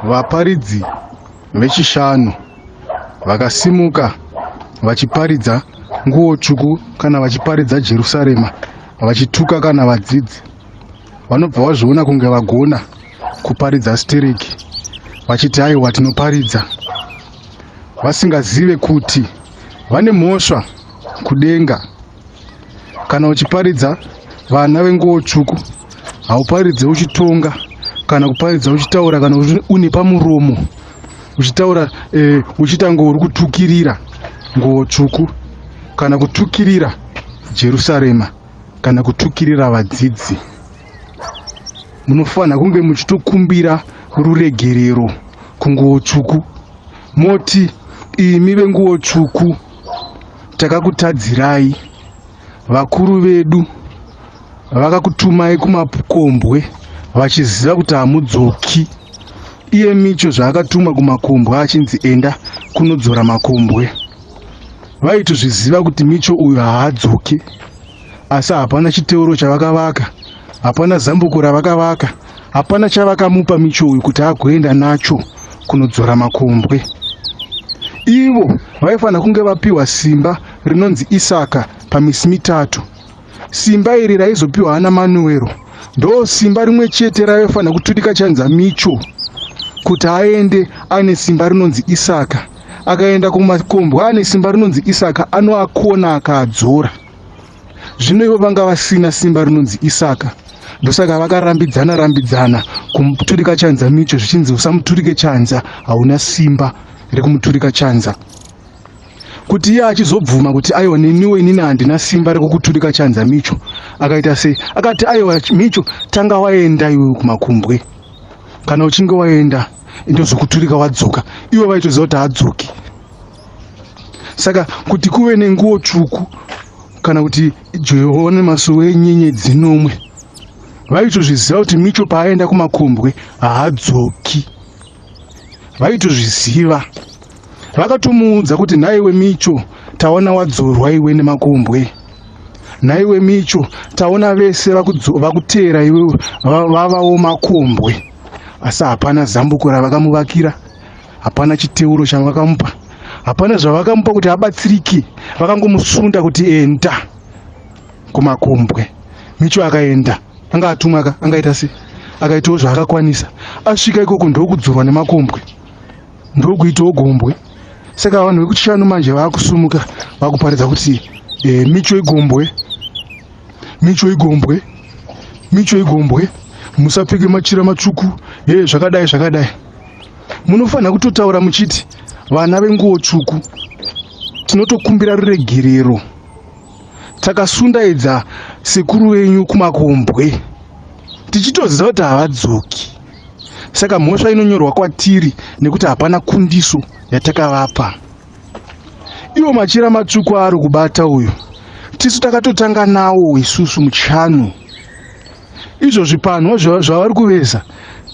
Vaparidzi vechishanu vakasimuka vachiparidza nguo tsvuku kana vachiparidza Jerusarema vachituka kana vadzidzi. Vanobva vazviona kunge vagona kuparidza stereki vachiti aiwa tinoparidza, vasingazive kuti vane mhosva kudenga. Kana uchiparidza vana venguo tsvuku hauparidze uchitonga kana kuparidza uchitaura kana une pamuromo uchitaura uchiita ngo uri kutukirira nguo tsvuku kana kutukirira Jerusarema kana kutukirira vadzidzi. Munofanira kunge muchitokumbira ruregerero kunguo tsvuku, moti imi venguo tsvuku takakutadzirai, vakuru vedu vakakutumai kumakombwe vachiziva kuti hamudzoki. Iye Micho zvaakatumwa kumakombwe achinzi enda kunodzora makombwe, vaitozviziva kuti Micho uyu haadzoki, asi hapana chiteuro chavakavaka, hapana zambuko ravakavaka, hapana chavakamupa Micho uyu kuti agoenda nacho kunodzora makombwe. Ivo vaifanira kunge vapiwa simba rinonzi Isaka pamisi mitatu. Simba iri raizopiwa ana Manuero, ndo simba rimwe chete raifanira kuturika chanza Micho kuti aende ane simba rinonzi Isaka. Akaenda kumakombwe ane simba rinonzi Isaka, anoakona akaadzora. Zvino ivo vanga vasina simba rinonzi Isaka, ndosaka vakarambidzana rambidzana kumuturika chanza Micho, zvichinzi usamuturike chanza, hauna simba rekumuturika chanza. Kuti iye achizobvuma kuti aiwa neniwo inini handina simba rekukuturika chanza Micho, akaita sei? Akati aiwa Micho, tanga waenda iwe kumakumbwe, kana uchinge waenda ndozokuturika wadzoka. Ivo vaitoziva kuti haadzoki. Saka kuti kuve nenguo tsvuku kana kuti Johane Masowe enyenyedzi nomwe, vaitozviziva kuti Micho paaenda kumakombwe haadzoki. Vaitozviziva, vakatomuudza kuti nhaiwe Micho, taona wadzorwa iwe nemakombwe, nhaiwe Micho, taona vese vakuteera iwe vavawo makombwe. Asi hapana zambuko ravakamuvakira, hapana chiteuro chavakamupa, hapana zvavakamupa kuti abatsirike. Vakangomusunda kuti enda kumakombwe. Micho akaenda, anga atumwa, angaita sei? Akaitawo zvaakakwanisa. Asvika ikoko ndokudzorwa nemakombwe, ndokuitawo gombwe. Saka vanhu vekuchishanu manje vakusumuka vakuparidza kuti Micho igombwe, Micho igombwe, Micho igombwe, musapfeke machira matsvuku, zvakadai zvakadai. Munofanira kutotaura muchiti vana venguo tsvuku tinotokumbira ruregerero, takasundaidza sekuru venyu kumakombwe tichitoziva kuti havadzoki. Saka mhosva inonyorwa kwatiri nekuti hapana kundiso yatakavapa. Iwo machira matsvuku ari kubata uyu tisu takatotanga nawo isusu muchishanu. Izvo zvipanwa zvavari kuveza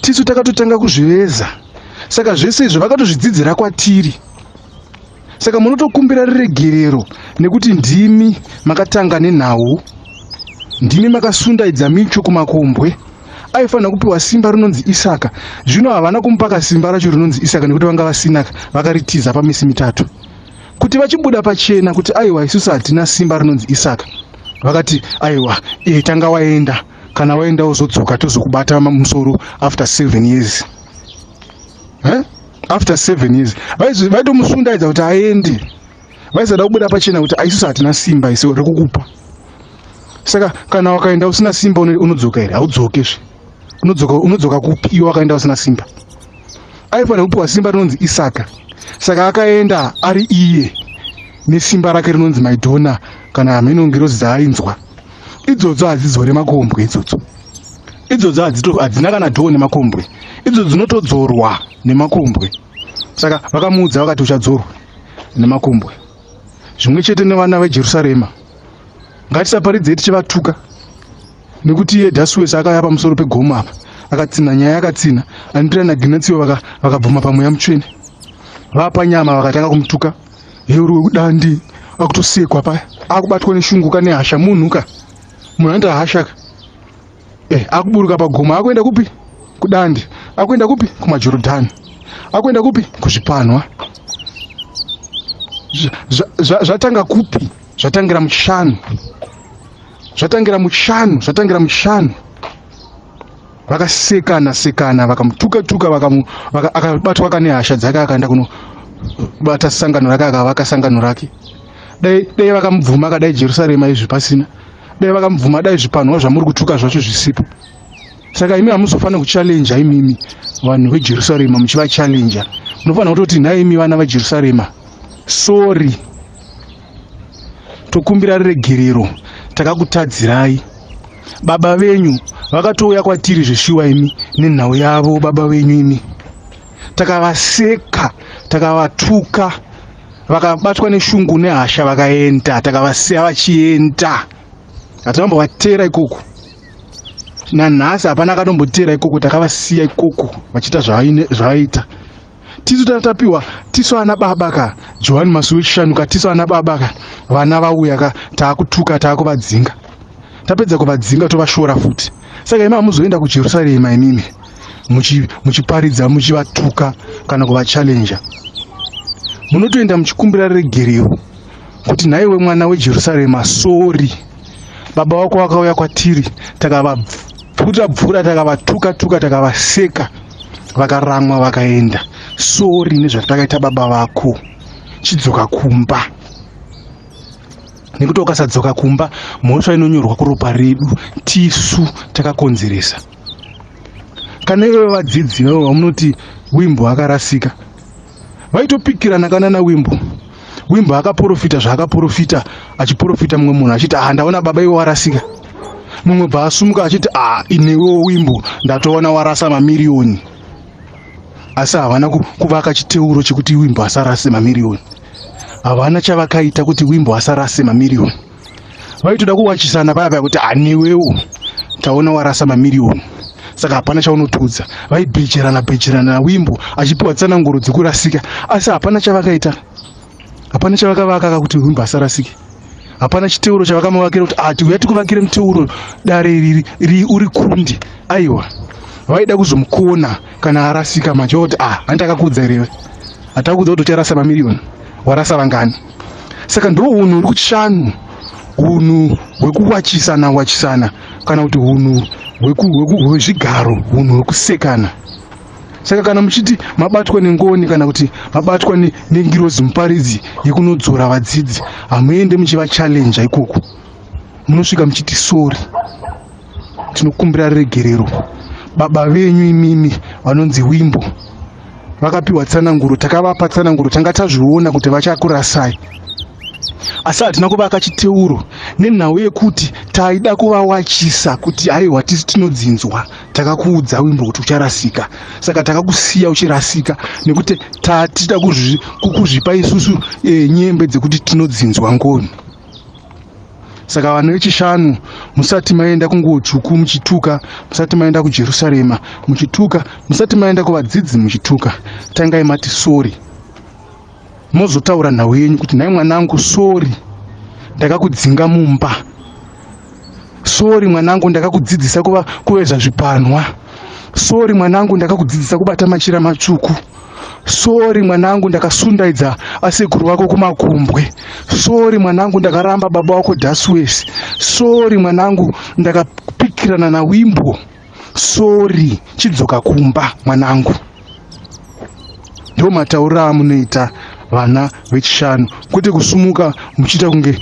tisu takatotanga kuzviveza. Saka zvese izvo vakatozvidzidzira kwatiri. Saka munotokumbira ruregerero nekuti ndimi makatanga nenhau, ndimi makasundaidza Micho kumakombwe. Aifanira kupiwa simba rinonzi Isaka, zvino havana kumupa kasimba racho rinonzi Isaka nekuti vanga vasina, vakaritiza pamisi mitatu. Kuti vachibuda pachena kuti aiwa isusu hatina simba rinonzi Isaka, vakati aiwa tanga waenda, kana waenda uzodzoka tozokubata musoro after 7 years. After 7 years vaitomusundaidza kuti aende, vaisada kubuda pachena kuti isusu hatina simba isu rekukupa. Saka kana wakaenda usina simba unodzoka here? Haudzokezve. Unodzoka kupi iwe wakaenda usina simba? Aifanira kupiwa simba rinonzi Isaka. Saka akaenda ari iye nesimba rake rinonzi Maidhona kana hameno ngirozi dzaainzwa idzodzo hadzidzore makombwe idzodzo. Idzodzo hadzina kana dhoo nemakombwe, idzodzo dzinotodzorwa nemakombwe. Saka vakamuudza vakati uchadzorwa nemakombwe. Zvimwe chete nevana veJerusarema, ngatisaparidzei tichivatuka nekuti iye Dhasuwesi akauya pamusoro pegomo apa akatsina nyaya, akatsina Andira naGinatio vakabvuma pamweya mutsvene, vapa nyama vakatanga kumutuka. Uri wekudandi akutosekwa paya, akubatwa neshungu nehasha. Munhu ka munhu anoita hasha ka, akuburuka pagomo akuenda kupi? Kudandi. Akuenda kupi? KumaJorodhani. Akuenda kupi? Kuzvipanwa. Zvatanga kupi? Zvatangira muchishanu. Zvatangira muchishanu, zvatangira muchishanu. Vakasekana sekana, vakamutuka tuka, akabatwa kane hasha dzake, akaenda kunobata sangano rake, akavaka sangano rake. Dai vakamubvuma akadai Jerusarema izvi pasina. Dai vakamubvuma dai zvipanwa zvamuri kutuka zvacho zvisipo. Saka imi hamuzofanira kuchallenja imimi vanhu veJerusarema muchivachallenja. Munofanira kutoti nhai imi vana vaJerusarema, sorry, tokumbira regerero, takakutadzirai. Baba venyu vakatouya kwatiri zveshuwa imi nenhau yavo baba venyu imi. Takavaseka, takavatuka, vakabatwa neshungu nehasha vakaenda, takavasiya vachienda. Hatinambovatera ikoko. Nanhasi hapana akatombotera ikoko, takavasiya ikoko vachiita zvavaita. Tisu tapiwa, tisu ana baba ka, Johani Masuwe Chishanu ka, tisu ana baba ka, vana vauya ka, taakutuka, taakuvadzinga. Tapedza kuvadzinga tovashora futi. Saka imi hamuzoenda kuJerusarema imimi muchiparidza, muchivatuka kana kuvachallenja. Munotoenda muchikumbira regerero kuti nhaiwe mwana weJerusarema, sorry, baba wako vakauya kwatiri, takavabvura bvura, takavatuka tuka, takavaseka, vakaramwa vakaenda. Sorry nezvatakaita baba vako, chidzoka kumba. Nekuti ukasadzoka kumba, mhosva inonyorwa kuropa redu, tisu takakonzeresa. Kana ivo vadzidzi vavo vamunoti Wimbo akarasika, vaitopikirana kana naWimbo. Wimbo akaprofita zvaakaprofita, achiprofita mumwe munhu achiti ah, ndaona baba iwe warasika. Mumwe bva asumuka achiti ah, inewewo Wimbo ndatoona warasa mamiriyoni. Asi havana kuvaka chiteuro chekuti Wimbo asarase mamiriyoni. Havana chavakaita kuti Wimbo asarase mamiriyoni. Vaitoda kuwachisana paya paya kuti anewewo taona warasa mamiriyoni, saka hapana chaunotudza. Vaibhejerana bhejerana naWimbo achipiwa tsananguro dzekurasika, asi hapana chavakaita, hapana chavakavaka kuti Wimbo asarasike. Hapana chiteuro chavakamuvakira kuti ati uya tikuvakire muteuro dare iri uri kundi. Aiwa, vaida kuzomukona kana arasika manje, voti ah, hanti akakudza here? Hatakudza kuti ucharasa mamiriyoni, warasa vangani? Saka ndo unhu uri kuchishanu, unhu hwekuwachisana wachisana, kana kuti unhu hwezvigaro, unhu hwekusekana. Saka kana muchiti mabatwa nengoni kana kuti mabatwa nengirozi muparidzi yekunodzora vadzidzi, hamuende muchivachallenja ikoko. Munosvika muchiti sorry, tinokumbira regerero. Baba venyu imimi vanonzi Wimbo vakapiwa tsananguro, takavapa tsananguro, tanga tazviona kuti vachakurasai, asi hatina kuvaka chiteuro nenhau yekuti taida kuvawachisa kuti aiwa tisi tinodzinzwa. Takakuudza Wimbo kuti ucharasika, saka takakusiya uchirasika nekuti tatida kuzvipa isusu nyembe dzekuti tinodzinzwa ngoni. Saka vanhu vechishanu, musati maenda kunguo tsvuku muchituka, musati maenda kuJerusarema muchituka, musati maenda kuvadzidzi muchituka, tangai mati sorry, mozotaura nhau yenyu kuti nhai mwanangu, sorry, ndakakudzinga mumba. Sorry mwanangu, ndakakudzidzisa kuveza zvipanwa. Sorry mwanangu, ndakakudzidzisa kubata machira matsvuku. Sorry mwanangu, ndakasundaidza asekuru vako kumakumbwe. Sorry mwanangu, ndakaramba baba wako Dhaswesi. Sorry mwanangu, ndakapikirana naWimbo. Sorry, chidzoka kumba mwanangu. Ndo matauriro amunoita vana vechishanu, kwete kusumuka muchiita kunge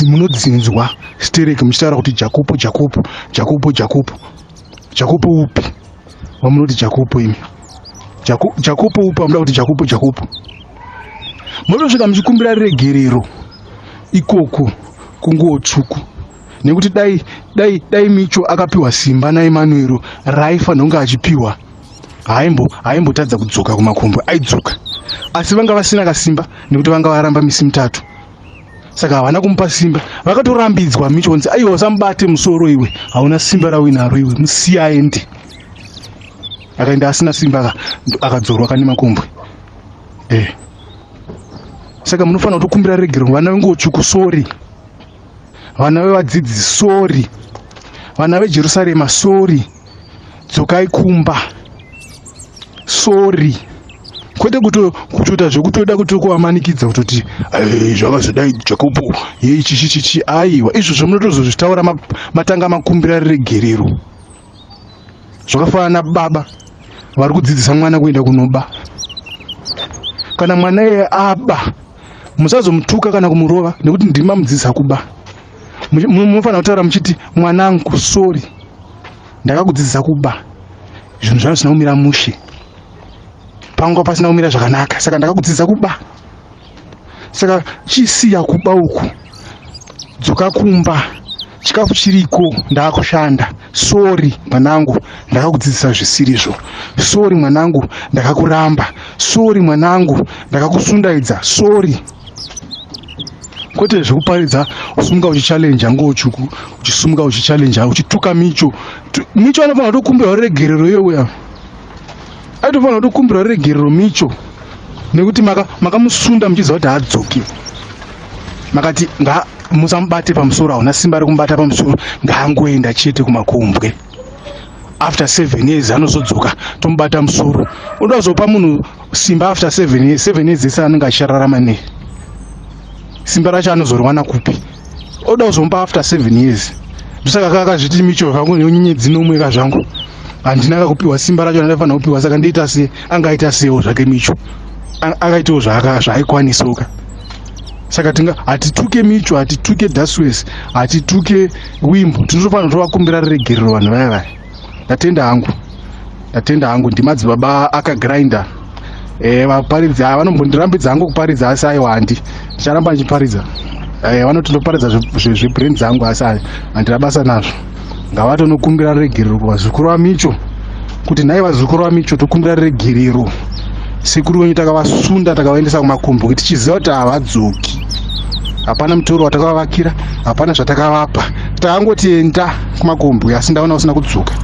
munodzinzwa stereki muchitaura kuti Jakopo, Jakopo, Jakopo, Jakopo. Jakopo upi wamunoti Jakopo imi? Jakopo upi wamuda kuti Jakopo, Jakopo? Munotosvika muchikumbira regerero ikoko kunguo tsvuku, nekuti dai dai dai Micho akapiwa simba naEmanuero raaifanira kunge achipiwa, haimbotadza kudzoka kumakombwe, aidzoka. Asi vanga vasina kasimba nekuti vanga varamba misi mitatu, saka havana kumupa simba. Vakatorambidzwa Micho kunzi aiwa, usamubate musoro iwe, hauna simba rauinaro iwe, musiye aende. Akaenda asina simba, akadzorwa kane makombwe. Saka munofanira kutokumbira regero vana venguo tsvuku, sorry. Vana vevadzidzi, sorry. Vana veJerusarema, sorry, dzokai kumba, sorry. Kwete kutoita zvekutoda kuti kuvamanikidza kutoti zvakazodai Jacobo yei chichi chichi. Aiwa, izvozvo munotozozvitaura matanga makumbira regerero. Zvakafanana nababa vari kudzidzisa mwana kuenda kunoba. Kana mwana iye aba, musazomutuka kana kumurova nekuti ndimi mamudzidzisa kuba. Munofanira kutaura muchiti, mwanangu, sorry, ndakakudzidzisa kuba, zvinhu zvanga zvisina kumira mushe, panga pasina kumira zvakanaka, saka ndakakudzidzisa kuba, saka chisiya kuba uku, dzoka kumba, chikafu chiriko, ndaakushanda. Sorry mwanangu, ndakakudzidzisa zvisirizvo. Sorry mwanangu, ndakakuramba. Sorry mwanangu, ndakakusundaidza. Sorry. Kwete zvekuparidza usumuka uchichallenja ngochuku, uchisumuka uchichallenja, uchituka Micho. Micho anofanira kutokumbirwa ruregerero. Iwewe aitofanira kutokumbirwa ruregerero Micho, nekuti makamusunda muchiziva kuti haadzoki. Makati nga musamubate pamusoro, hauna simba rekumubata pamusoro, ngaangoenda chete kumakombwe, after 7 years anozodzoka, tomubata musoro. Unoda kuzopa munhu simba after 7 years? 7 years ese anenge achirarama nei? Simba racho anozoriwana kupi? Oda kuzomupa after 7 years. Ndosaka kakazviti Micho kangu nenyenyedzi nomwe kazvangu, handina kakupiwa simba racho randafanira kupiwa, saka ndoita se angaita sewo zvake. Micho akaitawo zvaaikwanisawo. Saka tinga hatituke Micho, hatituke Daswes, hatituke Wimbo, tinotofanira kutovakumbira regerero vanhu vaya vaya. Ndatenda hangu, ndatenda hangu. Ndimadzibaba akagrinda. Vaparidzi ava vanombondirambidza hangu kuparidza, asi aiwa, handi ndicharamba ndichiparidza. Vanoti ndoparidza zvebrand dzangu, asi handina basa nazvo. Ngavatonokumbira regerero kuvazukuru vaMicho kuti, nhai vazukuru vaMicho, tokumbira regerero, sekuru wenyu takavasunda, takavaendesa kumakumbo tichiziva kuti havadzoki. Hapana mutoro watakavavakira, hapana zvatakavapa, takangoti enda kumakombwe, asi ndaona usina kudzoka.